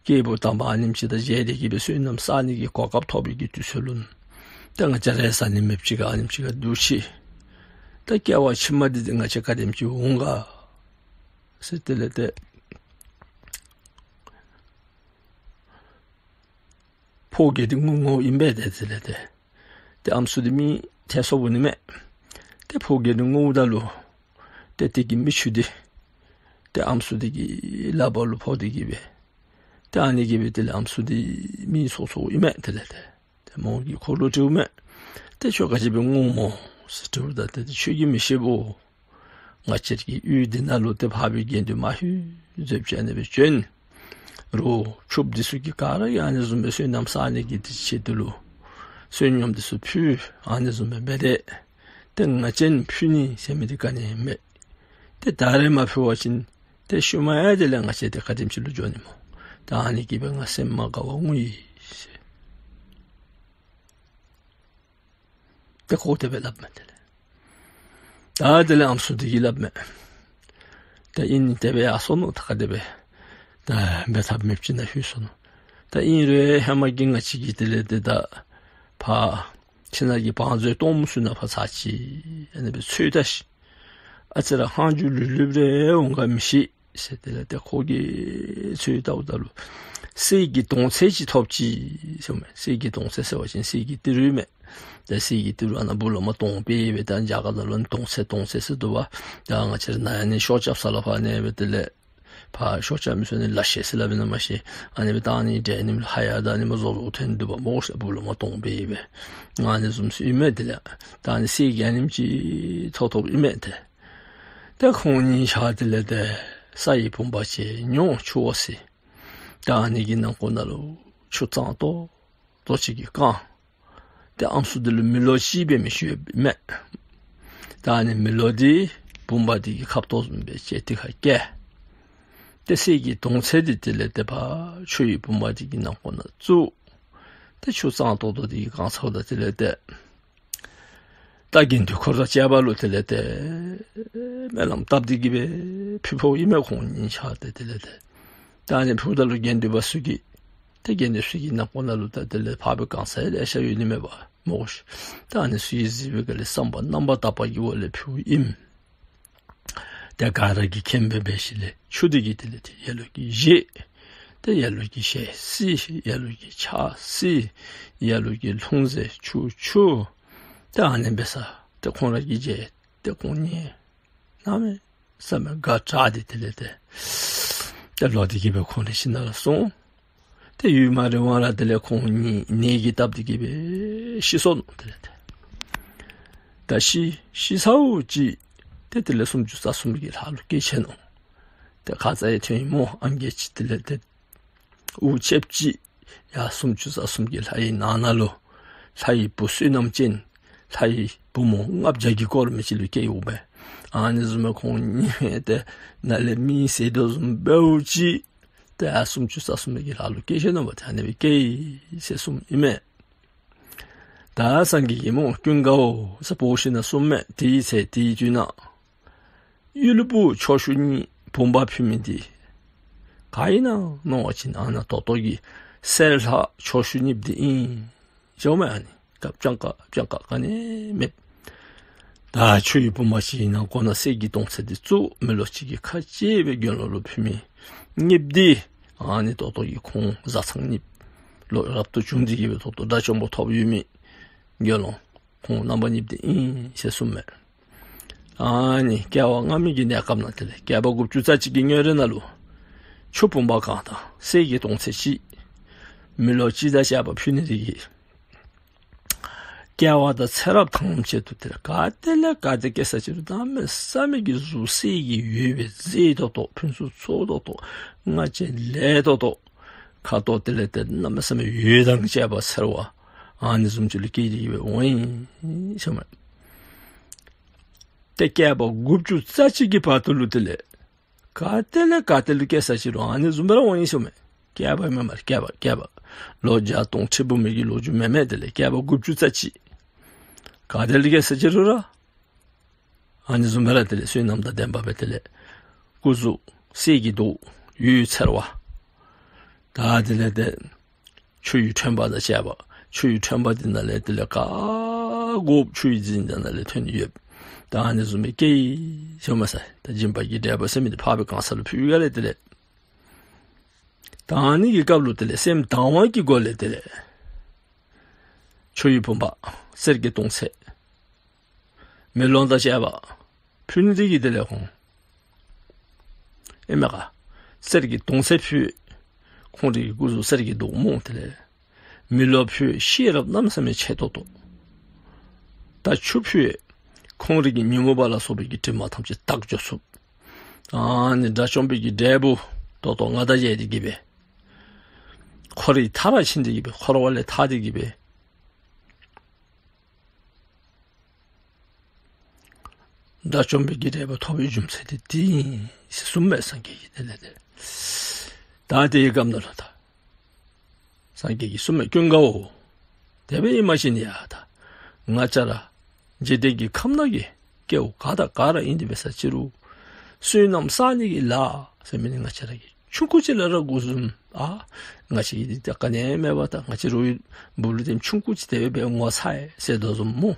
སྐྱེས་བུ་དམ་པ་ཨ་ནེམ་ཅིག་དང་མཇལ་ཏེ་གི་སྦེ་བསོད་ནམས་བསགས་ནི་གི་གོ་སྐབས་ཐོབ་པའི་གི་དུས་ཚོད་ལུ་ད་ང་བཅས་ར་བཟའ་ནི་མེདཔ་ཅིག་ཁར་ཨ་ནེམ་ཅིག་ཁར་འདུག་ཅི། ད་སྐྱེ་བ་ཕྱི་མ་འདི་ང་བཅས་ག་དེམ་ཅིག་འོང་ག་ཟེར་དེ་ལས་ཏེ་ཕོ་རྒས་འདི་ངུ་ངུཝ་ཨིན་པས། ཏེ་དེ་ལས་ཏེ་ཏེ་ཨམ་སྲུ་འདི་མི་ཐལ་སོ་བུ་ནི་མས། ཏེ་ཕོ་རྒས་འདི་ངུཝ་ད་ལུ་ཏེ་དེ་གི་མིག་ཆུ་འདི་ཏེ་ཨམ་སྲུ་འདི་གི་ལག་པ་ལུ་ཕོག་སྟེ་གི་སྦེ་ཏེ་ཨ་ནི་གིས་སྦེ་དེ་ལས་ཨམ་སྲུ་འདི་མིག་ཚོར་ཚོརཝ་ཨིན་མས། དེ་ལས་ཏེ་ཏེ་མོ་གིས་ཁོ་ལུ་དྲིཝ་མས། ཏེ་ཁྱོད་ག་ཅི་སྦེ་ངུཝ་སྨོ་ཟེར་དྲིཝ་ད་ཏེ་ཏེ་ཁྱོད་ཀྱིས་མི་ཤེས་བོ། ང་བཅས་ཀྱི་ཡུལ་འདི་ནང་ལུ་ཏེ་འཕགས་པའི་དགེ་འདུན་མང་ཤོས་ཟེར་བྱོན་ནི་སྦེ་བྱོན། རུང་ཕྱུགཔོ་འདི་ཚུ་གིས་ག་ར་གིས་ཨ་ནི་བཟུམ་སྦེ་བསོད་ནམས་བསགས་ནི་གི་དེ་ཆེད་དུ་ལུ་བསོད་སྙོམས་འདི་ཚུ་ཕུལ་ཨ་ནི་བཟུམ་སྦེ་འབད་དེ། ཏེ་ང་བཅས་ནི་ཕུལ་ནི་ཟེར་མི་འདི་ག་ནི་མེད། ཏེ་ད་རེས་མ་ཕུལ་བ་ཅིན་ཏེ་ཤུལ་མ་ཡང་དེ་ལས་ང་བཅས་ཏེ་ག་དེམ་ཅིག་ལུ་འགྱོ་ནི་སྨོ། ད་ཨ་ནི་གིས་སྦེ་ང་སེམས་མ་དགའ་བར་ངུ་ཡི་ཟེར། ཏེ་ཁོ་དེ་སྦེ་སླབ་མས། དེ་ལས་ད་དེ་ལས་ཨམ་སྲུ་འདི་གིས་སླབ་མས། ད་ཨིན་ནི་དེ་སྦེ་ཡར་སོ་ནུག། ད་ག་དེ་སྦེ་ད་འབད་ཐབས་མེདཔ་ཅིག་ནང་ལྷོད་སོ་ནུག། ད་ཨིན་རུང་ཧེ་མ་གི་ང་བཅས་ཀྱིས་དེ་ལས་ཏེ་ད་ཕར་ཁྱིམ་ནང་གི་བང་མཛོད་སྟོངམ་ཚུ་ནང་ཕར་ཚར་ཅིག་ཨ་ནི་སྦེ་འཚོལ་ལྟ་ཤིག། ཨ་ཙི་ར་ལྷག་རྒྱུ་ལུས་ལུསཔ་རེ་འོང་ག་མི་ཤེས་ཟེར། དེ་ལས་ཏེ་ཁོ་གིས་འཚོལ་བལྟཝ་ད་ལུ་གསེར་གྱི་དོང་ཙེ་ཅིག་ཐོབ་ཅི་ཟེར་མས། གསེར་གྱི་དོང་ཙེ་ཟེར་བ་ཅིན་གསེར་གྱི་ཏི་རུ་མས། ད་གསེར་གྱི་ཏི་རུ་ཨ་ནཱ་སྦུག་ལས་མར་དོང་སྤེལ་སྦེ་ད་རྒྱ་གར་ནང་ལུ་དོང་ཙེ་དོང་ཙེ་ཟེར་འདུག་པ། ད་ང་བཅས་ར་ནཱ་ཡང་ནི་ཤོ་རྐྱབ་ས་ལུ་ཕར་ཨ་ནི་སྦེ་དེ་ལས་ཕར་ཤོ་རྐྱབ་མི་ཚུ་ནི་ལ་ཤེ་ཟེར་སླབ་ཨིན་ན་མ་ཤེས། ཨ་ནི་སྦེ་ད་ཨ་ནི་འདྲ་ཨ་ནི་ལྷ་ཡར་ད་ཨ་ནི་མར་བཟོ་བཟོཝ་ཐོན་འདུག་པ་སྨོ་ཟེར། སྦུག་ལས་མར་དོང་སྤེལ་སྦེ་ཨ་ནི་བཟུམ་ཚུ་ཨིན་མས། དེ་ལས་ད་ཨ་ནི་གསེར་གྱི་ཨ་ནེམ་ཅིག་ཐོབ་ཐོབ་ཨིན་མས། ཏེ་ཏེ་ཁོང་གཉིས་ཆ་དེ་ལས་ཏེ་ས་ཡི་བུམ་པ་ཅིག་ཉོ་ཆུ་བོ་ཟེར། ད་ཨ་ནི་གི་ནང་ཁོག་ནང་ལུ་ཆུ་གཙང་ཏོག་ཏོ་ཅིག་གིས་བཀང་། ཏེ་ ཏེ་ཨམ་སྲུ་འདི་ལུ་མེ་ལོང་ཅིག་འབད་མི་ཞུ་ཡོདཔ་མས། ད་ཨ་ནི་མེ་ལོང་འདི་བུམ་པ་འདི་གི་ཁབ་ཏོ་བཟུམ་སྦེ་བཅད་དེ་ཁར་བཀལ། ཏེ་གསེར་གྱི་དོང་ཙེ་འདི་དེ་ལས་ཏེ་ཕར་ཆུ་ཡི་བུམ་པ་འདི་གི་ནང་ཁོག་ནང་བཙུགས། ཏེ་ཆུ་གཙང་ཏོག་ཏོ་འདི་གིས་བཀང་ཚརཝ་ད་དེ་ལས་ཏེ་ད་དགེ་འདུན་འཁོར་དང་བཅས་པ་ལུ་དེ་ལས་ཏེ་སྨོན་ལམ་བཏབ་སྟེ་གི་སྦེ་ཕུལ་ཕུལཝ་ཨིན་མས། ཁོང་གཉིས་ཆ་ཏེ་དེ་ལས་ཏེ་ད་ཨ་ནི་ཕུལཝ་ད་ལུ་དགེ་འདུན་པ་ཚུ་གིས་ཏེ་དགེ་འདུན་ཚུ་གི་ནང་ཁོག་ནང་ལུ་ད་དེ་ལས་ཕར་སྦེ་བཀང་ས་ལེ་ཤ་ཡོད་ནི་མས་པ་སྨོ་ཤིག། ད་ཨ་ནི་ཚུ་གིས་གཟིགས་པའི་སྒང་ལས་བསམ་པ་རྣམ་པར་དག་པ་གི་སྒོ་ལས་ཕུལཝ་ཨིན། ཏེ་ག་ར་གིས་མཁྱེན་པའི་སྦེ་ཞིནམ་ལས་ཆུ་འདི་གིས་དེ་ལས་ཏེ་ལ་ལུ་གིས་བཞེས། ཏེ་ལ་ལུ་གིས་ཞལ་བསིལ། ལ་ལུ་གིས་ཕྱག་བསིལ། ལ་ལུ་གིས་ལྷུང་བཟེད་འཁྱུ་འཁྱུ། ཏེ་ཨ་ནི་འབད་ས་ཏེ་ཁོང་ར་གིས་མཇལ། ཏེ་ཁོང་གཉིས་གནམ་མེད་ས་མེད་དགའ་དྲགས་ཏེ་དེ་ལས་ཏེ་ཏེ་ལོག་སྟེ་གི་སྦེ་ཁོང་རའི་ཁྱིམ་ནང་ལུ་སོང་། ཏེ་ཡུན་མ་རིང་བར་དེ་ལས་ཁོང་གཉིས་ནད་ཀྱིས་བཏབ་སྟེ་གི་སྦེ་ཤི་སོ་ནུག། དེ་ལས་ཏེ་ད་ཤི་ཤི་ཚརཝ་ཅིག་ཏེ་དེ་ལས་སུམ་ཅུ་རྩ་གསུམ་གྱི་ལྷ་ལུ་སྐྱེས་ཆི་ནུག། ཏེ་ཁ་ཙ་ཡང་ཐོན་ཡི་སྨོ། ཨང་རྒས་ཅིག་དེ་ལས་ཏེ་འུ་ཆེབ་ཅིག་ཡར་སུམ་ཅུ་རྩ་གསུམ་གྱི་ལྷ་ཡི་ནང་ན་ལུ་ལྷ་ཡི་བུ་བསོད་ནམས་ཅན་ལྷ་ཡི་བུ་མོ་ལྔ་བརྒྱ་གི་སྐོར་མི་ཅིག་ལུ་སྐྱེས་ཡོདཔ་མས། ཨ་ནི་བཟུམ་སྦེ་ཁོང་གཉིས་ཏེ་ནཱ་ལས་མི་བསད་དོ་བཟུམ་འབདཝ་ཅིག་ཏེ་ཨ་སུམ་ཅུ་རྩ་གསུམ་གྱི་ལྷ་ལུ་སྐྱེས་ཆི་ནུག་པ། ཏེ་ཨ་ནི་སྦེ་སྐྱེས་ཡི་ཟེར་གསུངམ་ཨིན་མས། ད་སངས་རྒྱས་ཀྱིས་སྨོ་ཀུན་དགའ་བོ་ཟེར་འབོ་ཞིནམ་ལས་གསུངམ་མས། དེའི་ཚེ་དེའི་དུས་ན་ཡུལ་པོ་ཕྱོགས་བཅུ་གཉིས་བུམ་པ་ཕུལ་མི་འདི་ག་ཨིན་ན་མནོ་བ་ཅིན་ཨ་ནཱ་ད་ལྟོ་གི་གསེར་ལྷ་ཕྱོགས་བཅུ་གཉིསཔོ་འདི་ཨིན་ཟེརཝ་མས། ཨ་ནི་སྐབས་སྤྱང་ཀ་སྤྱང་ཀ་ག་ནི་མེད། ད་ཆུ་ཡི་བུམ་པ་ཅིག་ནང་ཁོག་ནང་གསེར་གྱི་དོང་ཙེ་འདི་བཙུགས། མེ་ལོང་ཅིག་གིས་ཁ་བཅད་སྦེ་དགེ་སློང་ལུ་ཕུལ་མི་གཉིསཔོ་འདི་ཨ་ནི་ད་ལྟོ་གི་ཁོང་བཟའ་ཚང་གཉིསཔོ་ལུ་རབ་ཏུ་བྱུང་སྟེ་གི་སྦེ་ད་ལྟོ་དགྲ་བཅོམ་པ་ཐོབ་ཡོད་མི་དགེ་སློང་ཁོང་རྣམ་པ་གཉིསཔོ་འདི་ཨིན་ཟེར་གསུངམ་མས། ཨ་ནི་སྐྱེ་བ་སྔ་མའི་གི་གནས་སྐབས་ནང་དེ་ལས་བསྐལ་པ་དགུ་བཅུ་རྩ་གཅིག་གི་སྔོན་རོལ་ནང་ལུ་ཆུ་བུམ་པ་གང་དང་གསེར་གྱི་དོང་ཙེ་གཅིག་མེ་ལོང་གཅིག་དང་བཅས་པ་ཕུལ་ནི་འདི་གིས་སྐྱེ་བ་དང་ཚེ་རབས་ཐམས་ཅད་དུ་དེ་ལས་ག་ཏེ་ལས་ག་ཏེ་སྐྱེ་ས་ཅི་རུང་གནམ་མེད་ས་མེད་ཀྱི་གཟུགས་གསེར་གྱི་འོད་སྦེ་མཛེས་ཏོག་ཏོ་ཕུན་སུམ་ཚོགས་ཏོག་ཏོ་ང་བཅས་ལེགས་ཏོག་ཏོ་ཁ་དོག་དེ་ལས་ཏེ་གནམ་མེད་ས་མེད་འོད་དང་བཅས་པ་འཚེར་བ་ཨ་ནི་བཟུམ་ཅིག་ལུ་སྐྱེས་ཏེ་གི་སྦེ་འོང་ཡི་ཟེརཝ་མས། ཏེ་བསྐལ་པ་དགུ་བཅུ་རྩ་གཅིག་གི་བར་དུ་ལུ་དེ་ལས་ག་ཏེ་ལས་ག་ཏེ་ལུ་སྐྱེ་ས་ཅི་རུང་ཨ་ནི་བཟུམ་སྦེ་ར་འོང་ཡི་ཟེརཝ་མས། བསྐལ་པ་མེན་མས། བསྐལ་པ་བསྐལ་པ་ལོ་བརྒྱ་སྟོང་ཁྲི་འབུམ་མའི་གི་ལོ་རྒྱུས་མེན་མས། དེ་ལས་བསྐལ་པ་དགུ་བཅུ་རྩ་གཅིག་ག་ཏེ་ལུ་སྐྱེ་ས་ཅི་རུང་ར་ཨ་ནི་བཟུམ་སྦེ་ར་དེ་ལས་བསོད་ནམས་དང་ལྡན་པ་སྦེ་དེ་ལས་སྐུ་གཟུགས་གསེར་གྱི་མདོག་འོད་འཚེར་བ། ད་དེ་ལས་ཏེ་ཆུ་ཡི་ཁྲོན་པ་དང་བཅས་པ་ཆུ་ཡི་ཁྲོན་པ་འདི་ནང་ལས་དེ་ལས་ག་དགོཔ་ཆུ་ཡི་རྫིང་འདི་ནང་ལས་ཐོན་ཡོདཔ། ད་ཨ་ནི་བཟུམ་སྦེ་སྐྱེས་ཡི་ཟེརཝ་མས་ཟེར། ད་སྦྱིན་པ་གི་འབྲས་བུ་ཟེར་མི་འདི་ཕར་སྦེ་གང་ས་ལུ་ཕུལ་ཡི་ག་ལས་དེ་ལས། ད་ཨ་ནི་གི་སྐབས་ལུ་དེ་ལས་སེམས་དང་བ་གི་སྒོ་ལས་དེ་ལས་ཆུ་ཡི་བུམ་པ་གསེར་གྱི་དོང་ཙེ་མེ་ལོང་དང་བཅས་པ་ཕུལ་ནི་འདི་གིས་དེ་ལས་ཁོང་ཨིན་མས་ག་གསེར་གྱི་དོང་ཙེ་ཕུལ། ཁོང་རའི་སྐུ་གཟུགས་གསེར་གྱི་མདོག་སྨོ། དེ་ལས་མེ་ལོང་ཕུལ། ཤེས་རབ་གནམ་མེད་ས་མེད་ཆེ་ཏོག་ཏོ། ད་ཆུ་ཕུལ། ཁོང་རའི་གི་ཉོན་མོངས་པ་ལ་སོགས་པའི་གི་དྲི་མ་ཐམས་ཅད་དག་འགྱོ་ཚུགས། ཨ་ནི་དགྲ་བཅོམ་པའི་གི་འབྲས་བུ་ད་ལྟོ་ང་དང་མཇལ་ཏེ་གི་སྦེ་འཁོར་བའི་མཐར་ཕྱིན་ཏེ་གི་སྦེ་འཁོར་བ་ལས་ཐར་ཏེ་གི་སྦེ་དགྲ་བཅོམ་པའི་གི་འབྲས་བུ་ཐོབ་པའི་རྒྱུ་མཚན་དེ་འདི་ཨིན་ཟེར་གསུངམ་མས་སངས་རྒྱས་ཀྱིས། དེ་ལས་ཏེ་ད་དེའི་སྐབས་ནང་ལུ་ད་སངས་རྒྱས་ཀྱིས་གསུངམ་མས། ཀུན་དགའ་བོ། དེ་སྦེ་ཨིན་མ་ཤེས་ནི་ཡ། ད་ང་བཅས་ར་འཇིག་རྟེན་གྱི་ཁམས་ནང་གི་སྐྱེ་བོ་ག་དང་ག་ར་ཨིན་ཏེ་འབད་ས་ཅི་རུང་བསོད་ནམས་བསག་ནི་གི་ལཱ་ཟེར་མི་འདི་ང་བཅས་ར་གིས་ཆུང་ཀུ་ཅིག་ལས་ར་འགོ་བཟུང་། ཨ་ང་བཅས་ཀྱིས་འདི་ད་ག་ནི་མེད་པར་ད་ང་བཅས་རོགས་ཀྱི་སྦུག་ལུ་ཏེ་ཆུང་ཀུ་ཅིག་དེ་སྦེ་འབད་ངོ་ཚ་ཡི་ཟེར་དོ་བཟུམ་སྨོ།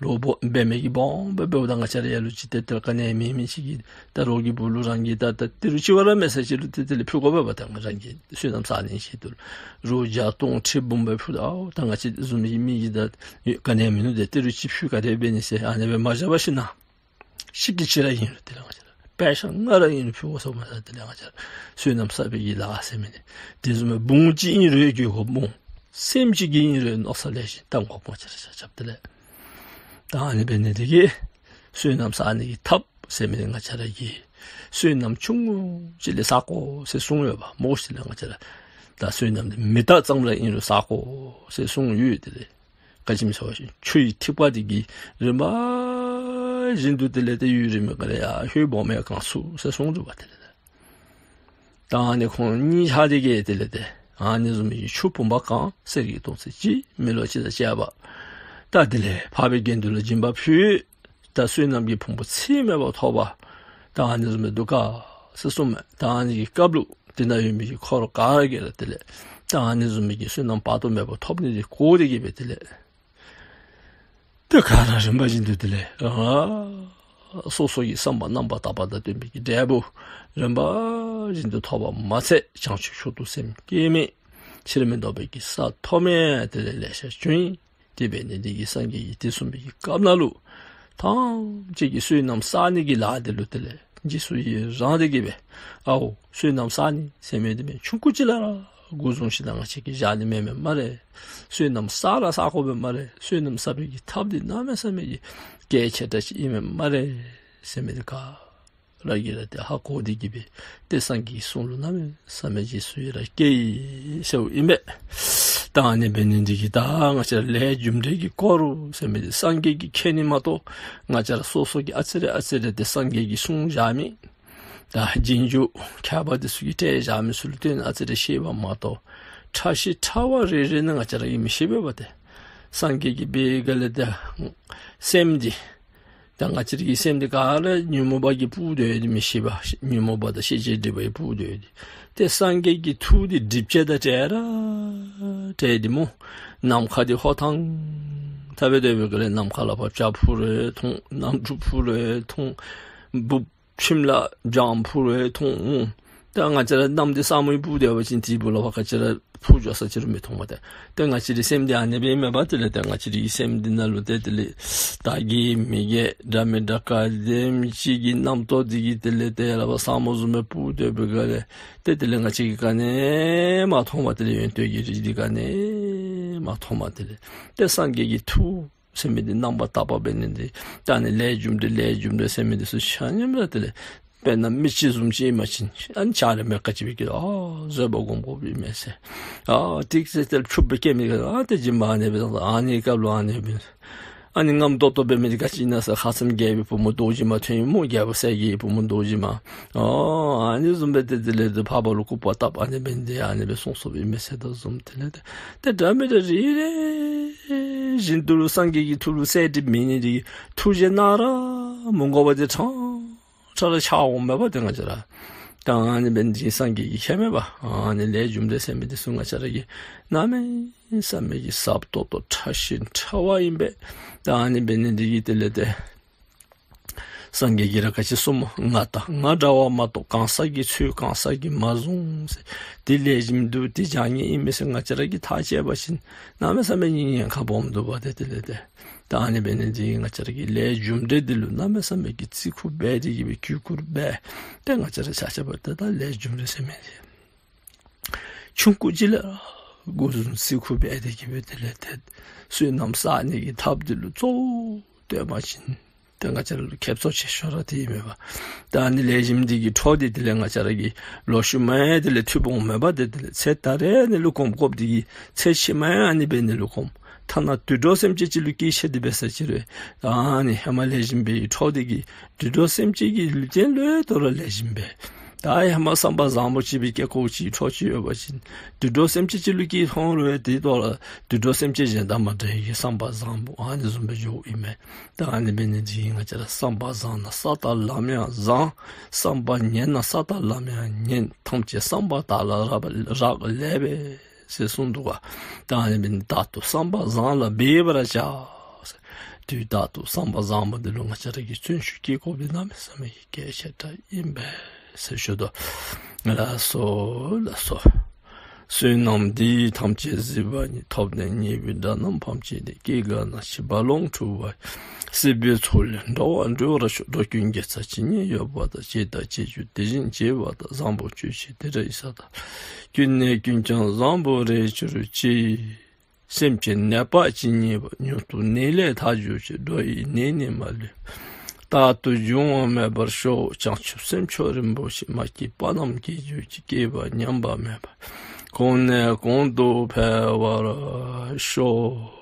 རོགས་འབད་མི་གིས་སྦོམ་སྦེ་འབདཝ་ད་ང་བཅས་ར་ལ་ལུ་ཅིག་ཏེ་དེ་ལས་ག་ནི་མེད་མི་ཅིག་གིས་ད་རོགས་ཀྱི་སྦུག་ལུ་རང་གིས་ད་ད་ཏི་རུ་གཅིག་བ་ར་མེད་ས་ཅི་རུང་ཏེ་དེ་ལས་ཕུལ་དགོ་པས་པ། ད་ང་རང་གིས་བསོད་ནམས་བསག་ནི་ཆེད་དུ་རོགས་བརྒྱ་སྟོང་ཁྲི་འབུམ་སྦེ་ཕུལ་ད། ཨའོ་ད་ང་བཅས་བཟུམ་མའི་མི་གིས་ད་ག་ནི་མིན་ནུག། ཏེ་ཏི་རུ་གཅིག་ཕུལ་ག་དེ་འབད་ནི་ཟེར་ཨ་ནི་སྦེ་མ་བཞག་པར་ཞིན་ན་ཤིག་གི་ཅིག་ར་ཨིན་རུང་དེ་ལས་ང་བཅས་ར་པེ་ཤ་ལྔ་ར་ཨིན་རུང་ཕུལ་དགོ་ཟེརཝ་མས། ད་དེ་ལས་ང་བཅས་ར་བསོད་ནམས་བསགས་པའི་གི་ལཱ་ཟེར་མི་འདི་དེ་བཟུམ་སྦེ་བུམོ་ཅིག་ཨིན་རུང་གྱོན་དགོཔ་སྨོ། སེམས་ཅིག་གི་ཨིན་རུང་མནོ་བསམ་ལེགས་ཤོམ་བཏང་དགོཔ་ང་བཅས་ར་ཆ་ཁྱབ་དེ་ལས། ད་ཨ་ནི་འབད་ནི་དེ་གིས་བསོད་ནམས་བསག་ནི་གི་ཐབས་ཟེར་མི་འདི་ང་བཅས་ར་གིས་བསོད་ནམས་ཆུང་ངུ་ཅིག་ལས་བསག་དགོ་ཟེར་གསུངས་ཡོདཔ་སྨོ་ཤིག། དེ་ལས་ང་བཅས་ར་ད་བསོད་ནམས་འདི་མེ་སྟག་ཙམ་ར་ཨིན་རུང་བསག་དགོ་ཟེར་གསུངས་ཡོད། དེ་ལས་ ག་ཅི་སྨོ་ཟེར་བ་ཅིན་ཆུ་ཡི་ཐིགས་པ་འདི་གིས་རིམ་པ་བཞིན་དུ་དེ་ལས་ཏེ་ཡུན་རིངམོ་ག་ལས་ཡར་ཧོད་སྦོམ་ཡར་གང་ཚུགས་ཟེར་གསུངས་འདུག་པ། དེ་ལས་ད་ཨ་ནི་ཁོང་གཉིས་ཆ་འདི་གིས་དེ་ལས་ཏེ་ཨ་ནི་བཟུམ་མའི་ཆུ་བུམ་པ་གང་། གསེར་གྱི་དོང་ཙེ་གཅིག། མེ་ལོང་གཅིག་དང་བཅས་པ་ད་དེ་ལས་འཕགས་པའི་དགེ་འདུན་ལུ་སྦྱིན་པ་ཕུལ། ད་བསོད་ནམས་ཀྱི་ཕུང་པོ་ཚད་མེད་པ་ཐོབ་པ་ད་ཨ་ནི་བཟུམ་མའི་འདུག་ག་ཟེར་གསུངས་མས། ད་ཨ་ནི་གི་སྐབས་ལུ་དེ་ན་ཡོད་མི་གི་འཁོར་ག་ར་གིས་ར་དེ་ལས་ད་ཨ་ནི་བཟུམ་མའི་གི་བསོད་ནམས་དཔག་ཏུ་མེད་པ་ཐོབ་ནི་འདི་གོ་སྟེ་གིས་སྦེ་དེ་ལས་ཏེ་ག་ར་རིམ་པ་བཞིན་དུ་དེ་ལས་ཨ་སོ་སོ་གི་བསམ་པ་རྣམ་པར་དག་པ་དང་ལྡན་པའི་གི་འབྲས་བུ་རིམ་པ་བཞིན་དུ་ཐོབ་པ་མ་ཚད་བྱང་ཆུབ་མཆོག་ཏུ་སེམས་བསྐྱེད་མི་ཕྱིར་མི་ལྡོག་པའི་གི་ས་ཐོབ་མི་དེ་ལས་ལེ་ཤ་བྱུང་ཡི། དེ་འབད་ནི་འདི་གིས་སངས་རྒྱས་ཀྱིས་དེ་གསུངས་པའི་གི་སྐབས་ནང་ལུ་ཐམས་ཅད་ཀྱིས་བསོད་ནམས་བསག་ནི་གི་ལཱ་འདི་ལུ་དེ་ལས་རྗེས་སུ་ཡི་རང་སྟེ་གིས་སྦེ་ཨའོ་བསོད་ནམས་བསག་ནི་ཟེར་མི་འདི་མེན། ཆུང་ཀུ་ཅིག་ལས་ར་འགོ་བཟུང་ཞིནམ་ལས་ང་བཅས་ཀྱིས་བཞག་ནི་མེན་མས་སྨ་རེ། བསོད་ནམས་བསག་ར་བསག་དགོ་པས་སྨ་རེ། བསོད་ནམས་བསག་པའི་གི་ཐབས་འདི་གནམ་མེད་ས་མེད་ཀྱི་གལ་ཆེ་དྲགས་ཅིག་ཨིན་མས་སྨ་རེ་ཟེར་མི་འདི་ག་ར་གིས་ར་ཏེ་ཧ་གོ་སྟེ་གིས་སྦེ་ཏེ་སངས་རྒྱས་ཀྱི་གསུང་ལུ་གནམ་མེད་ས་མེད་རྗེས་སུ་ཡི་རང་སྐྱེས་ཡི་ཟེརཝ་ཨིན་པས། ད་ཨ་ནི་འབད་ནི་འདི་གིས་ད་ང་བཅས་ར་ལས་རྒྱུ་འབྲས་ཀྱི་སྐོར་ཟེར་མི་འདི་སངས་རྒྱས་ཀྱིས་མཁྱེན་ནི་མ་གཏོགས་ང་བཅས་ར་སོ་སོ་གིས་ཨ་ཙི་རེ་ཨ་ཙི་རེ་ཏེ་སངས་རྒྱས་ཀྱིས་གསུངས་བཞག་མི་ད་རྗེས་འཇུག་མཁས་པ་འདི་ཚུ་གིས་བཀྲལ་བཞག་མི་ཚུ་ལུ་བརྟེན་ཨ་ཙི་རེ་ཤེས་པ་མ་གཏོགས་ཕྲ་ཞིང་ཕྲ་བ་རེ་རེ་ནི་ང་བཅས་ར་གིས་མི་ཤེས་པས་པ། ཏེ་སངས་རྒྱས་ཀྱིས་འབད་ག་ལས་ཏེ་སེམས་འདི་ད་ང་བཅས་ར་གི་སེམས་འདི་ག་ར་ཉོན་མོངས་པ་གིས་སྤུབ་སྡོད་ཡོད་དེ་མི་ཤེས་པ། ཉོན་མོངས་པ་དང་ཤེས་བྱའི་སྒྲིབ་པ་གིས་སྤུབ་སྡོད་ཡོད་དེ། ཏེ་སངས་རྒྱས་ཀྱི་ཐུགས་འདི་སྒྲིབ་བྱེད་དང་བྲལ་ར་བྲལ་ཏེ་སྨོ། ནམ་མཁའ་འདི་ཧོ་ཐང་ཐ་སྦེ་སྡོད་པའི་སྒང་ལས་ནམ་མཁའ་ལུ་འཕགས་བྱག་འཕུར་རུང་མཐོང་། གནམ་གྲུ་འཕུར་རུང་མཐོང་། འབུཔ་ཁྱིམ་ལ་སྦྱངམ་འཕུར་རུང་མཐོང་། ད་ང་བཅས་ར་གནམ་འདི་ས་སྨུག་གིས་སྤུབ་སྡོད་པ་ཅིན་དེ་སྦུག་ལུ་ཕར་ག་ཅི་ར་འཕུར་འགྱོ་ས་ཅིག་རུང་མི་མཐོང་པ། ཏེ་ཏེ་ང་བཅས་རའི་སེམས་འདི་ཨ་ནི་སྦེ་ཨིན་མས་པ། དེ་ལས་ཏེ་ང་བཅས་རའི་སེམས་འདི་ནང་ལུ་ཏེ་དེ་ལས་ད་དགེ་མི་དགེ་འདྲ་མི་འདྲ་ག་དེམ་ཅིག་གི་རྣམ་རྟོག་འདི་གིས་དེ་ལས་ཏེ་ར་བ་ས་སྨུག་བཟུམ་སྦེ་སྤུབ་སྡོད་པའི་སྒང་ལས་ཏེ་དེ་ལས་ང་བཅས་ཀྱིས་ག་ནི་མ་མཐོང་པ། དེ་ལས་ཡོན་ཏན་གྱི་རིགས་འདི་ག་ནི་མ་མཐོང་པ། དེ་ལས་ཏེ་སངས་རྒྱས་ཀྱི་ཐུགས་ཟེར་མི་འདི་རྣམ་པར་དག་པ་འབད་ནི་འདི་ད་ཨ་ནི་ལས་རྒྱུ་འབྲས་ལས་རྒྱུ་འབྲས་ཟེར་མི་འདི་ཚུ་ཆ་མཉམ་ར་དེ་ལས་དཔེར་ན་མི་ཅིག་བཟུམ་ཅིག་ཨིན་པ་ཅིན་ཨ་ནི་ཆ་རེ་མེད་ག་ཅི་སྦེ་སྐྱེ། ཨ་བཟོད་པ་སྒོམ་དགོཔ་ཨིན་མས་ཟེར། ཨ་ཏིག་ཙེ་དེ་ལས་ཕྱུགཔོ་སྦེ་སྐྱེ་མི་ག་ཨ་ཏེ་སྦྱིན་པ་ཨ་ནི་སྦེ་བཏང་། ཨ་ནི་སྐབས་ལུ་ཨ་ནི་སྦེ་ཨ་ནི་རྔམ་ཏོག་ཏོ་འབད་མི་འདི་ག་ཅི་ཨིན་ན་ཟེར་ཁ་ཙ་རྒྱལ་པོའི་བུམོ་རྡོ་རྗེ་མ་ཐོན་ཡི་སྨོ། རྒྱལ་པོ་གསལ་རྒྱལ་གྱི་བུམོ་རྡོ་རྗེ་མ། ཨོ་ཨ་ནི་བཟུམ་སྦེ་ཏེ་དེ་ལས་ཏེ་འཕགས་པ་ལུ་སྐུར་པ་བཏབ། ཨ་ནི་འབད་ནི་འདི་ཨ་ནི་སྦེ་གསུངས་གསུངསམ་ཨིན་མས་ཟེར་དོ་བཟུམ། དེ་ལས་ཏེ་ཏེ་འདྲ་མི་འདྲ་རེ་རེ་བཞིན་དུ་ལུ་སངས་རྒྱས་ཀྱི་ཐུགས་ལུ་གསལ་སྒྲིབ་མེད་ནི་འདི་གིས་ཐུགས་རྗེ་གནང་ར་མི་དགོ་པ་འདི་ཕྲང་ཕྲང་ར་ཆགས་འོང་མས་པ། ཏེ་ང་བཅས་ར་ད་ཨ་ནི་འབད་ནི་འདི་སངས་རྒྱས་ཀྱིས་མཁྱེན་མས་པ། ཨ་ནི་ལས་རྒྱུ་འབྲས་ཟེར་མི་འདི་ཚུ་ང་བཅས་ར་གིས་གནམ་མེད་ས་མེད་ཀྱི་ཟབ་ཏོག་ཏོ་ཕྲ་ཞིང་ཕྲ་བ་ཨིན་པས། ད་ཨ་ནི་འབད་ནི་འདི་གིས་དེ་ལས་ཏེ་སངས་རྒྱས་ཀྱིས་ར་ག་ཅི་གསུངསམ་སྨོ། ང་དང་ང་འདྲ་བ་མ་གཏོགས་གང་ཟག་གི་ཚུལ་གང་ཟག་གིས་མ་བཟུང་ཟེར། དེ་ལེགས་ཤོམ་འདུག་དེ་བྱང་ཉེས་ཨིན་མས་ཟེར་ང་བཅས་ར་གིས་ཐག་བཅད་པ་ཅིན་གནམ་མེད་ས་མེད་ཉེན་ཁ་སྦོམ་འདུག་པ། ཏེ་དེ་ལས་ཏེ་ད་ཨ་ནི་འབད་ནི་འདི་ང་བཅས་ར་གིས་ལས་རྒྱུ་འབྲས་འདི་ལུ་གནམ་མེད་ས་མེད་ཀྱི་བརྩི་བཀུར་འབད་དེ་གིས་སྦེ་གུས་བཀུར་འབད། ཏེ་ང་བཅས་ར་ཆ་ཁྱབ་ཏེ་ད་ལས་རྒྱུ་འབྲས་ཟེར་མི་འདི་ཆུང་ཀུ་ཅིག་ལས་འགོ་བཟུང་བརྩི་བཀུར་འབད་དེ་གིས་སྦེ་དེ་ལས་ཏེ་བསོད་ནམས་བསག་ནི་གི་ཐབས་འདི་ལུ་གཙོ་བོ་བཏོན་པ་ཅིན་ཏེ་ང་བཅས་ར་ལུ་ཁེབ་སང་ཆེ་ཤོས་ར་དེ་ཨིན་མས་པ། ད་ཨ་ནི་ལེགས་ཤོམ་འདི་གི་འཕྲོ་འདི་དེ་ལས་ང་བཅས་ར་གིས་ལོག་ཤུལ་མ་ཡང་དེ་ལས་ཐོན་འོང་མས་པ། ཏེ་དེ་ལས་ཚེ་ད་རེས་ཨ་ནི་ལུ་གོམས་དགོཔ་འདི་གིས་ཚེ་ཕྱི་མ་ཡང་ཨ་ནི་འབད་ནི་ལུ་གོམས། ཐ་ན་དུད་འགྲོ་སེམས་ཅན་ཅིག་ལུ་སྐྱེས་ཏེ་འབད་ས་ཅིག་རུང་ད་ཨ་ནི་ཧེ་མ་ལེགས་ཤོམ་འབད་བའི་འཕྲོ་འདི་གིས་དུད་འགྲོ་སེམས་ཅན་གྱི་ལུས་རྟེན་ལུ་ཡང་དོ་རུང་ལེགས་ཤོམ་འབད། ད་ཧེ་མ་བསམ་པ་བཟང་པོ་ཅིག་སྦེ་སྐྱེ་དགོཔ་ཅིག་འཕྲོ་ཅིག་ཡོད་པ་ཅིན་དུད་འགྲོ་སེམས་ཅན་ཅིག་ལུ་སྐྱེས་འོང་རུང་ཡང་དེ་དོ་རུང་དུད་འགྲོ་སེམས་ཅན་གཞན་དང་མ་འདྲ་བའི་བསམ་པ་བཟང་པོ་ཨ་ནི་བཟུམ་སྦེ་འགྱོཝ་ཨིན་མས། ད་ཨ་ནི་འབད་ནི་འདི་གིས་ང་བཅས་ར་བསམ་པ་བཟང་ན་ས་དང་ལམ་ཡང་བཟང་། བསམ་པ་ངན་ན་ས་དང་ལམ་ཡང་ངན། ཐམས་ཅད་བསམ་པ་དག་ལ་རག་ལས་པས་ཟེར་གསུངས་འདུག་པ། ད་ཨ་ནི་འབད་ནི་བདག་ཏུ་བསམ་པ་བཟང་ལ་འབད་པར་བྱ། དུས་རྟག་ཏུ་བསམ་པ་བཟང་པོ་འདི་ལུ་ང་བཅས་ར་གིས་བརྩོན་ཤུགས་བསྐྱེད་དགོཔ་འདི་གནམ་མེད་ས་མེད་ཀྱི་གལ་ཆེ་དྲགས་ཨིན་པས་ཟེར་ཞུ་དོ། ལགས་སོ་ལགས་སོ། བསོད་ནམས་འདི་ཡིས་ཐམས་ཅད་གཟིགས་པ་ཉིད། ཐོབ་ནས་ཉེས་པའི་དགྲ་རྣམས་ཕམ་བྱས་ཏེ། སྐྱེ་རྒ་ན་འཆི་རྦ་ཀློང་འཁྲུགས་པ་ཡི། སྲིད་པའི་མཚོ་ལས་འགྲོ་བ་སྒྲོལ་བར་ཤོག། འགྲོ་ཀུན་དགེ་རྩ་ཇི་སྙེད་ཡོད་པ་དང་། བྱས་དང་བྱེད་འགྱུར་དེ་བཞིན་བྱེད་པ་དང་། བཟང་པོ་སྤྱོད་ཕྱིར་དེ་འདྲ་ཡི་ས་དང་། ཀུན་ནས་ཀུན་ཀྱང་བཟང་པོར་རེག་གྱུར་ཅིག། སེམས་ཅན་ནད་པ་ཇི་སྙེད་པ། མྱུར་དུ་ནད་ལས་ཐར་གྱུར་ཅིག། འགྲོ་ཡི་ནད་ནི་མ་ལུས་པ། རྟག་ཏུ་འབྱུང་བ་མེད་པར་ཤོག། བྱང་ཆུབ་སེམས་མཆོག་རིན་པོ་ཆེ། མ་སྐྱེས་པ་རྣམས་སྐྱེ་གྱུར་ཅིག། སྐྱེས་པ་ཉམས་པ་མེད་པར། གོང་ནས་གོང་དུ་འཕེལ་བར་ཤོག།